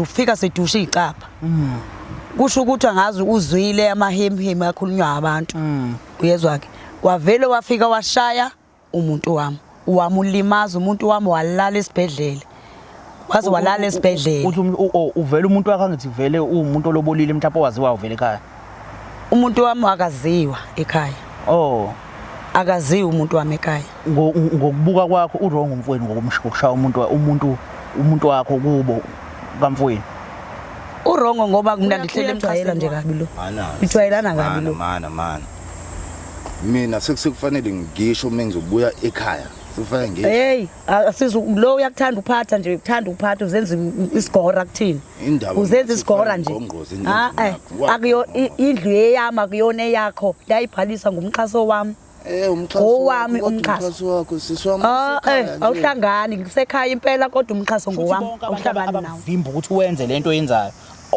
Ufika sedusha icapha. Kusho ukuthi angazi uzwile amahemhemu akhulunywa abantu. Uyezwa ke. Wavele wafika washaya umuntu wami. Wamulimaza umuntu wami, walala esibhedlela. Waze walala esibhedlela. Uthi uvele umuntu wakhe, angithi vele uwumuntu olobolile, mhlawumbe owaziwayo vele ekhaya? Umuntu wami akaziwa ekhaya. Oh. Akaziwa umuntu wami ekhaya. Ngokubuka kwakho, u-wrong umfowenu ngokushaya umuntu wakho kubo kamfowenu? U-wrong ngoba mina ndihlele emxhasweni nje kabi lo. Mana. Ijwayelana kabi lo. Mana, mana. Mina sekufanele ngisho uma ngizobuya ekhaya. Sekufanele ngisho. Hey, asizu lo uyakuthanda uphatha nje, uthanda uphatha, uzenza isigora kuthini? Indaba Uzenza isigora nje. ngqongqoze endlini Ah eh, yakho. akuyo indlu yeyami, akuyona eyakho. Yayibhalisa ngumxhaso wami. Umxhaso Ngowami wakho, kodwa umxhaso. Umxhaso wakho, sisi wami. Ah eh, usekhaya nje. Awuhlangani, ngisekhaya impela kodwa umxhaso ngowami, Bonke abantu awuhlangani nawe. abakuvimba ukuthi wenze lento oyenzayo,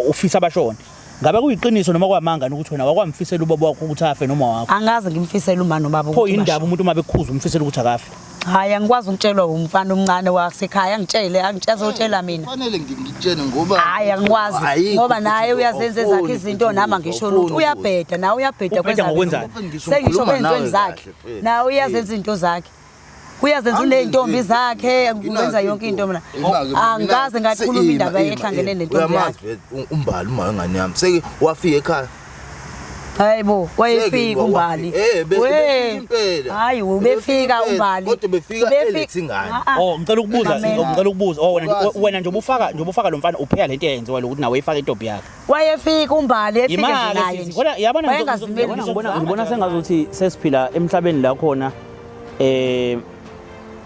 ufisa abashone. Ngabe kuyiqiniso noma kwamanga ukuthi wena wakwamfisela ubaba wakho ukuthi afe noma wakho? Angazi ngimfisela uma nobaba Pho ukuthi indaba umuntu uma bekhuza umfisela ukuthi akafe? Hayi, angikwazi ukutshelwa umfana omncane wasekhaya, angitshele, angitshela, azotshela mina. Kufanele ngikutshene ngoba Hayi, angikwazi Ayikho ngoba futhi naye into, uyazenza ezakhe awufuni izinto, futhi nami ukuzwa, angisho awufuni lutho. Uyabheda nawe, uyabheda. Ubheda Kwezakhe ngokwenzani? izinto. Ngisho Sengisho ngikhuluma kwey'ntweni nawe zakhe. kahle, mfethu. Nawe uyazenza izinto zakhe, uyazenza, uney'ntombi zakhe, wenza yonke into. Mina angikaze ngakhuluma indaba ehlangene nentombi yakhe. Uyamazi vele uMbali, uma wengane yami seke wafika ekhaya. Hayi bo, wayefika uMbali. Befika We. impela. Hayi, ubefika Befika uMbali. kodwa befika eletha ingane. Ah, ah. Oh, ngicela ukubuza. Mamela. Ngicela ukubuza. Oh, wena Ukwazi. wena njengoba ufaka lo mfana, upheka lento eyenziwa lokuthi nawe ifake intombi yakhe. Wayefika uMbali, efike nje Imali naye sisi. nje. Kodwa yabona Wayengazimeli ngibona nje. ngibona sengazuthi sesiphila emhlabeni la khona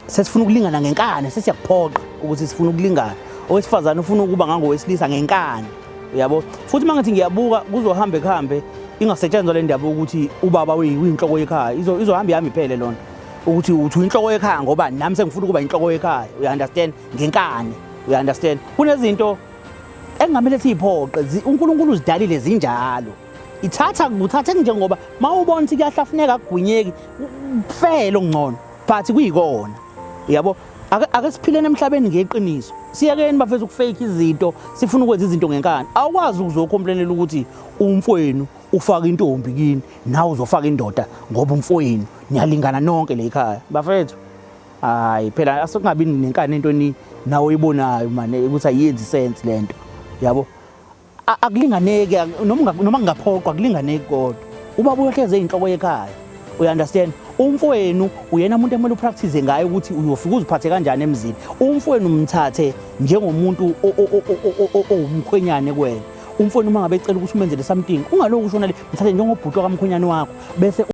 sesifuna ukulingana ngenkani, sesiyakuphoqa ukuthi sifuna ukulingana. Owesifazane ufuna ukuba ngangowesilisa ngenkani, uyabo? Futhi uma ngithi ngiyabuka, kuzohambe kuhambe ingasetshenzwa le ndaba yokuthi ubaba uyinhloko yekhaya. Izohamba ihambe iphele lona ukuthi uthi uyinhloko yekhaya ngoba nami sengifuna ukuba inhloko yekhaya, uya understand, ngenkani, uya understand? Kunezinto engamele siyiphoqe, uNkulunkulu uzidalile zinjalo. Ithatha kuthathe njengoba mawubona ukuthi kuyahlafuneka, akugwinyeki, kufele okungcono, but kuyikona, uyabo? Ake siphileni emhlabeni ngeqiniso, siyekeni bafethu uku-fake izinto, sifuna ukwenza izinto ngenkani. Awukwazi ukuzocomplainela ukuthi umfowenu ufaka intombi kini, nawe uzofaka indoda ngoba umfowenu, niyalingana nonke le ekhaya, bafethu. Hayi phela, asokungabi nenkani entweni nawe oyibonayo mane ukuthi ayenzi sense lento, yabo? Akulinganeki, noma kungaphoqwa, akulinganeki, kodwa ubaba uyohleze inhloko yekhaya, uya understand? Umfowenu uyena umuntu emele upractice ngaye ukuthi uyofika uziphathe kanjani emzini. Umfowenu umthathe njengomuntu owumkhwenyane kuwena. Umfowenu uma ngabe ecela ukuthi umenzele something, ungalokhu ushona le, mthathe njengobhuti wakamkhwenyane wakho bese